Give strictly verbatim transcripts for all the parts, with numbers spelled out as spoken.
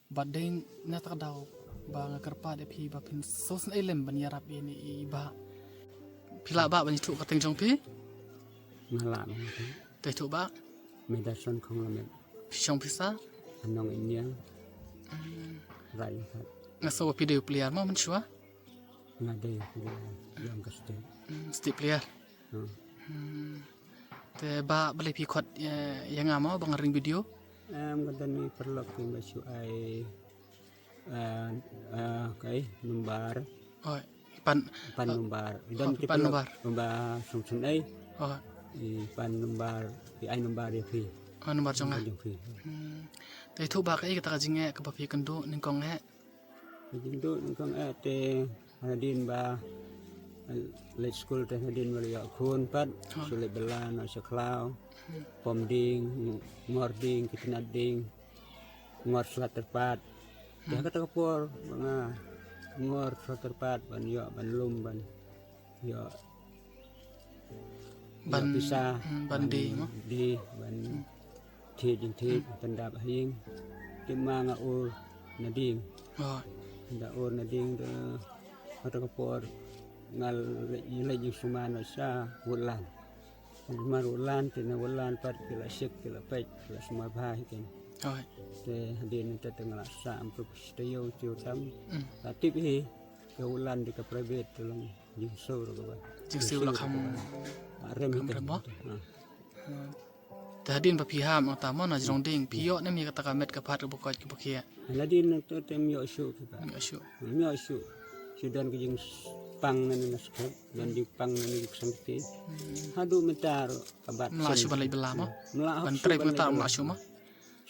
Bad dei na kata ka daw ba nga kyrpad ïa phi ba phin sngewsynei lem ban ïarap ïa ine i bah. Phi lah bah ban ïathuh ka kyrteng jong phi? Nga lah ban ïathuh. Te ïathuh bah. Medarson Khonglamet. Phi shong phi sah? Hanong Inniang. Hmm. Rai Khat. Nga sngew ba phi dei u player mo mynshuwa? Nga dei u player jong ka state. Hmm, state player. Hmm. Hmm. Te bah balei phi khot ïa, ïa nga mo ba nga ring video? Em, ka don i paralok ki ba shu ai, eh, eh, kai number. Oh, pan, pan eh, number. Don oh, ki pan paralok number. Number sum sum ai. Oh. I pan number, i ai number ïa phi. Oh, number jong nga. Number jong phi. Hmm. Te ïathuh bah kaei kata ka jingeh kaba phi kynduh nyngkong eh? Ka jingduh nyngkong eh te hadien ba, eh, leit skul te hadien ba la ïoh khun pat, oh, shu leit bylla noh sha khlaw, hmm, pom dieng, ngor dieng, ki tnat dieng, ngor sla tyrpad. Te hmm, ha kata ka por ba nga ngor sla tyrpad ban ïoh ban lum ban ïoh ban, ïoh pisa, hmm, ban ban die mo? Die, ban, hmm, thied jingthied, hmm, pyndap ha ïing. Te ma nga ur na dieng. Oh. Nga ur na dieng te ha kata ka por nga leit, leit jingsumar noh sha Woodland. Sumar Woodland, te na Woodland pat ki la sik, ki la peit, ki la sumar bha hi keiñ. Oh. Te hadien nangta te nga la sah em pyrkhu shi taïew, taïew tam. Hmm. La tip hi ka Woodland dei ka private te long. Jingsiew ruh kaba. Jingsiew la kham, ah, rem kham rem mo? Ah. Ah. Te hadien ba phi hap nangta mo na jrong dieng, phi ïoh ne em ïa kata ka met ka phad kaba koit kaba khiah? Hadien nangta te ym ïoh shuh phi ba. Ym ïoh shuh. Ym ïoh shuh. Shu don ka jingpang na ne na skul, don jingpang na ne jingpang te. Hmm. Haduh mynta ruh ka bat. Ym lah shuh ban leit bylla mo? Ym lah shuh ban trei ban mynta leit bylla. Ym lah shuh mo?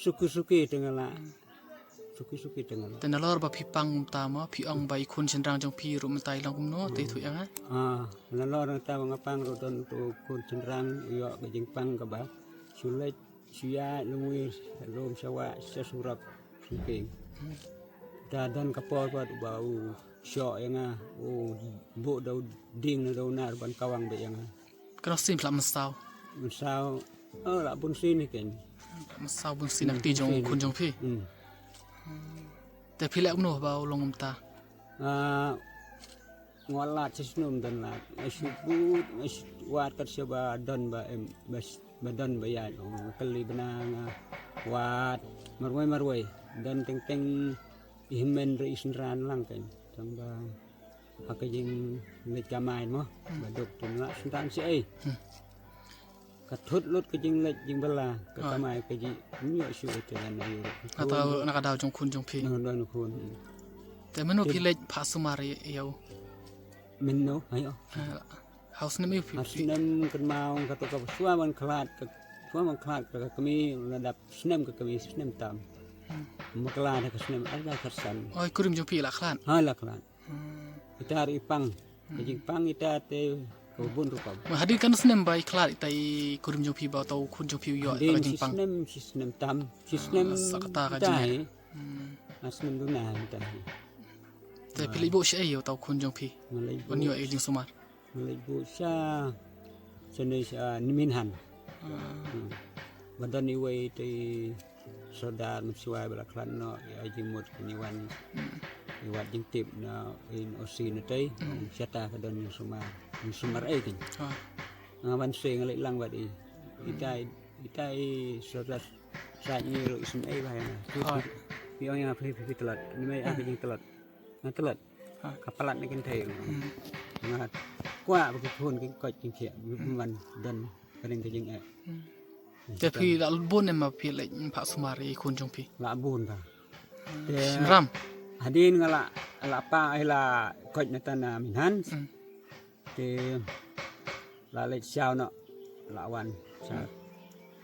Suki suki te nga lah. Hmm. Suki suki te nga lah. Te nalor ba phi pang mynta mo, phi ong ba i khun shynrang jong phi ruh mynta i long kumno, te ïathuh ïa nga. Ah, nalor mynta ba nga pang ruh don uto u khun shynrang u ïoh ka jingpang kaba shu leit shu ïaid lungwi sha lum sha wah sha surok sha ping. Te don ka por pat ba u shoh ïa nga, u buh da u dieng na da u nar ban kawang beit ïa nga. Kano sien phi la mynsaw? Mynsaw, oh, la bun sien hi keiñ. Mynsaw bun sien na kti jong u khun jong phi. Hmm. Te phi leh kumno ba u long kumta? Ah, nga lad shisnem don lad. Nga shu bud, nga shu wad kat sha ba don ba em, ba, ba don ba ïaid. Nga kylli bna nga wad marwei marwei. Don teng teng i hynmen ruh i synran lang keiñ. Tang ba ha ka jingleit kamai mo. Hmm. Ba duk te nga synran shi ei. Hmm. Ka thut lut ka jingleit jingbylla ka kamai ka jingïoh shuh te ngan ïoh. Kata na ka daw jong khun jong phi. Na daw jong khun. Te mynno phi leit phah sumar ïa u? Mynno, ayo. Ha u snem aïu phi? Ha u snem kynmaw kata ka shuwa ban khlad ka, shuwa ban khlad ka kmie, la dap snem ka kmie snem tam. Hmm. Bakla da ka snem arda khatsan. Oi, kurim jong phi la khlad? Ha, la khlad. Hmm. Ita ruh i pang. Ka jingpang ita te ka bun rukom. Ma hadien kano snem ba i khlad ita i kurim jong phi ba uta u khun jong phi u ïoh ita ka jingpang? Hadien shi snem, shi snem tam, shi snem. Ah, sa kata ka jingeh. Hmm. Ah, snem duna ita. Te phi leit buh shaei ïa uta u khun jong phi? Nga leit buh. Ban ïoh ïa ka jingsumar. Nga leit buh sha, sha ne sha Minhan. Ah. Hmm. Ba don iwei te sordar mynshuwa ba la khlad noh ïa jingmut kine wan. Hmm. Ïa wat jingtip na in O C na tei. Hmm. Ong shata ka don jingsumar. Jingsumar ei keiñ. Ah. Nga wan se nga leit lang bad i. Hmm. Ita, ita i sordar sa ngi ruh i sum ei ba ïa nga. Ah. Phi ong ïa nga phi, phi, phi tlot. Ni mai ah ka jingtlot. Nga tlot. Ha. Ka palat na kynthei. Hmm. Nga kwah ba ki khun ki koit ki khiah. Hmm. Ban don ka ring ka jingeh. Hmm. Te phi la bun em ba phi leit phah sumar ïa i khun jong phi? La bun ba. Hmm. Te shynram? Hadien nga la, la pang, eh, la koit na tana Minhan. Hmm. Te la leit shaw noh, la wan shaw. Hmm.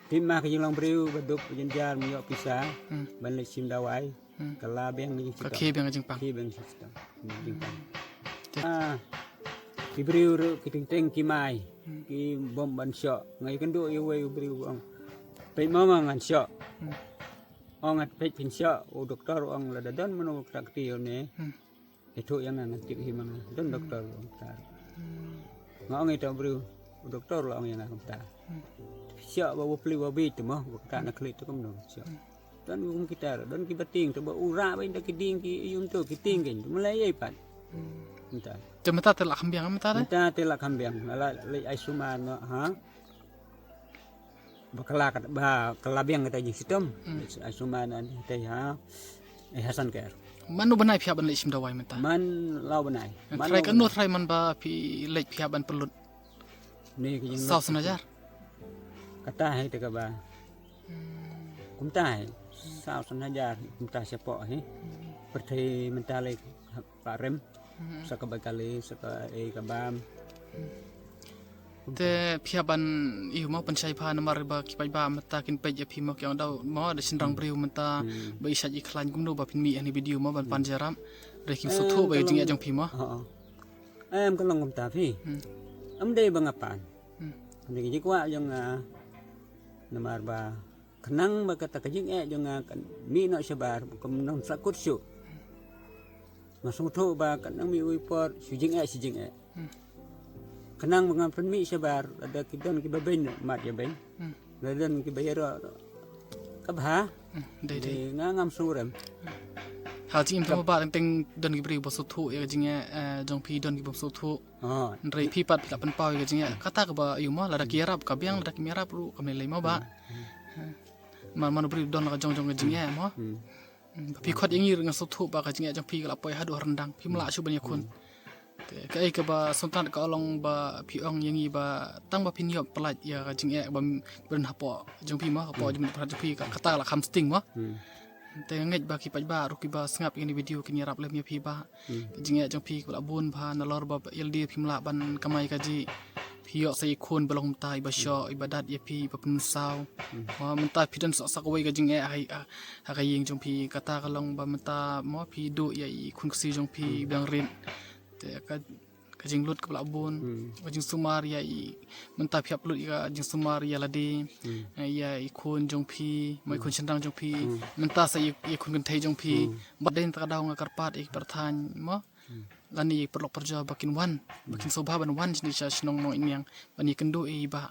Te ma ka jinglong briew ba duk ba jynjar, me ïoh pisa, hmm, ban leit shim dawai. Hmm. Ka la biang ka jingpang. Ka khie biang ka jingpang. Khie biang ka jingpang. Hmm. Jingpang. Te- Ah, ki briew ruh ki teng teng ki mai. Hmm. Ki bom ban shoh. Nga ïakynduh ïa uwei u briew u ong, peit mama ngan shoh. Hmm. Ong nga peit phin shoh, u doktor u ong lada don mano ka kti ïa une. Hmm. Ïathuh ïa nga ngan tip hi ma nga. Don doktor u ong kumta. Hmm. Nga ong ïa uta u briew, u doktor la ong ïa nga kumta. Hmm. Shoh ba u pli ba bit te mo, ba kata na khlieh te kumno shoh. Hmm. Don ki kum kita, don ki ba tieng, to ba u rah ba inda ki dieng ki ïum to ki tieng kein. To mlei ei pat. Mynta. Te mynta te la kham biang mynta te? Mynta te la kham biang. La leit ai sumar noh ha. Ba ka la kat ba ka la biang kata jingshitom. Ai sumar noh te ha. Eh, Hasan Ker. Man u bnai phi hap ban leit shim dawai mynta? Man la u bnai. Man trai la u kano bnai. Trai man ba phi leit phi hap ban pynlut? Ni ki jinglut. Saw san hajar. Kata hi te kaba. Kumta hi. Saw san hajar kumta shapoh hi. Pyrthei mynta lei ka rem. Sa kaba kali, sa ka ei ka bam. Te phi hap ban ïoh mo pynshai pha namar ba ki paidbah mynta kin peit ïa phi mo ki ong daw mo da shynrang briew mynta ba i shait i khlaiñ kumno ba phin mih ha ni video mo ban pan jingïarap. Re kim sngewthuh ba ïa jingeh jong phi mo. Em ka long kumta phi. Am dei ba nga pan. Am dei ki kwah jong nga namar ba khnang ba kata ka jingeh jong nga kan mih noh shabar kum nang sa kut shuh. Nga sngewthuh ba kan nang mih uwei por shu jingeh shu jingeh. Khnang ba ngam pynmih shabar lada ki don kiba beiñ mat ïa beiñ. Lada don kiba ïaroh ka bha. Dei dei. Nga ngam sngew rem. Ha jingim tang ba teng teng don ki briew ba sngewthuh ïa ka jingeh jong phi don kiba sngewthuh. Hynrei phi pat phi la pynpaw ïa ka jingeh kata kaba ïoh mo lada ki ïarap ka biang lada kim ïarap ruh kam lei lei mo ba. Man man u briew don la ka jong jong ka jingeh mo. Ba phi khot ïa ngi nga sngewthuh ba ka jingeh jong phi ka la poi haduh ryndang phim lah shuh ban ïakhun. Te kaei kaba sngewtynnat ka long ba phi ong ïa ngi ba tang ba phin ïoh pyllait ïa ka jingeh ba don hapoh jong phi mo hapoh jong phi kata la kham sting mo. Te nga ngeit ba ki paidbah ruh kiba sngap ïa kane video kin ïarap lem ïa phi ba ka jingeh jong phi ka la bun ba nalor ba ïalade phim lah ban kamai kajih. Phi ïoh sa i khun ba long mynta iba shoh iba dat ïa phi iba pynsaw. Mo mynta phi don sa sa kawei ka jingeh ha ka ïing jong phi kata ka long ba mynta mo phi duh ïa i khun ksiew jong phi biang rit. Te ka ka jinglut kaba la bun ka jingsumar ïa i mynta phi hap lut ïa ka jingsumar ïa lade. Ïa i khun jong phi mo i khun shynrang jong phi mynta sa i khun kynthei jong phi. Bad dei ta ka daw nga kyrpad ïa ki pyrthan mo lane ïa ki paralok parajor ba kin wan ba kin sngewbha ban wan shane sha shnong Nongniang ban ïakynduh ïa i bah.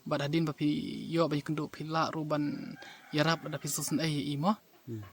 Bad hadien ba phi ïoh ban ïakynduh phi lah ruh ban ïarap lada phi sngewsynei ïa i mo.